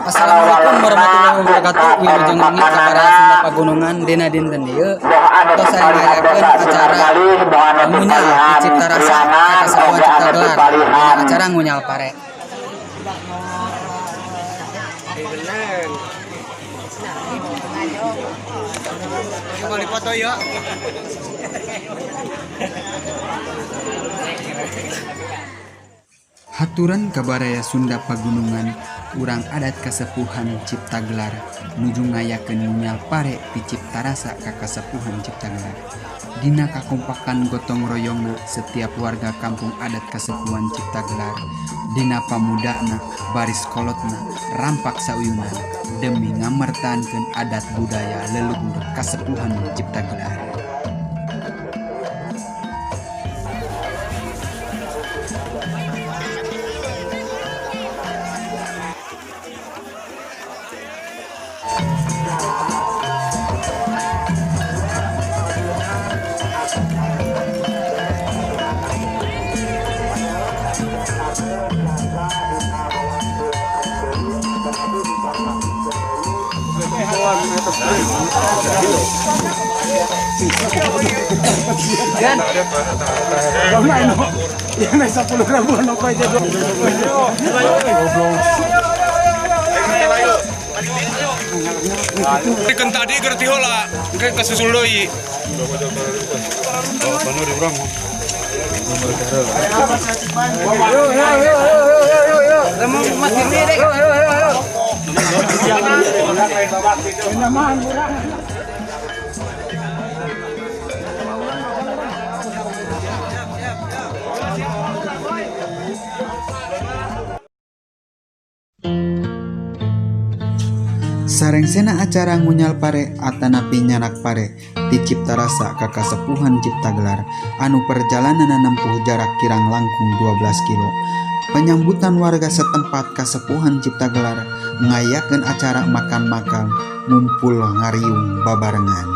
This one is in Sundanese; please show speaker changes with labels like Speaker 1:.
Speaker 1: Assalamualaikum warahmatullahi wabarakatuh. Wilujeng wengi ka baraya Sunda Pagunungan. Dina dinten ieu tos saya ngayakeun acara ngunyal di Cipta Rasa ka Kasepuhan Cipta Gelar. Dina acara ngunyal pare. Haturan ka baraya Sunda Pagunungan, urang adat Kasepuhan Cipta Gelar nuju ngayakeun ngunyal pare ti Cipta Rasa ka Kasepuhan Cipta Gelar. Dina kakompakan gotong royongna setiap warga kampung adat Kasepuhan Cipta Gelar, dina pamudana baris kolotna rampak sauyunan demi ngamertahankeun adat budaya leluhur Kasepuhan Cipta Gelar.
Speaker 2: Kan tadi gerti heula, engke kasusul deui.
Speaker 1: Sarengsena acara ngunyal pare atanapi nyanak pare ti Cipta Rasa ka Kasepuhan Cipta Gelar anu perjalanan nempuh jarak kirang langkung 12 kilo. Penyambutan warga setempat Kasepuhan Cipta Gelar ngayakeun acara makan-makan ngumpul ngariung babarengan.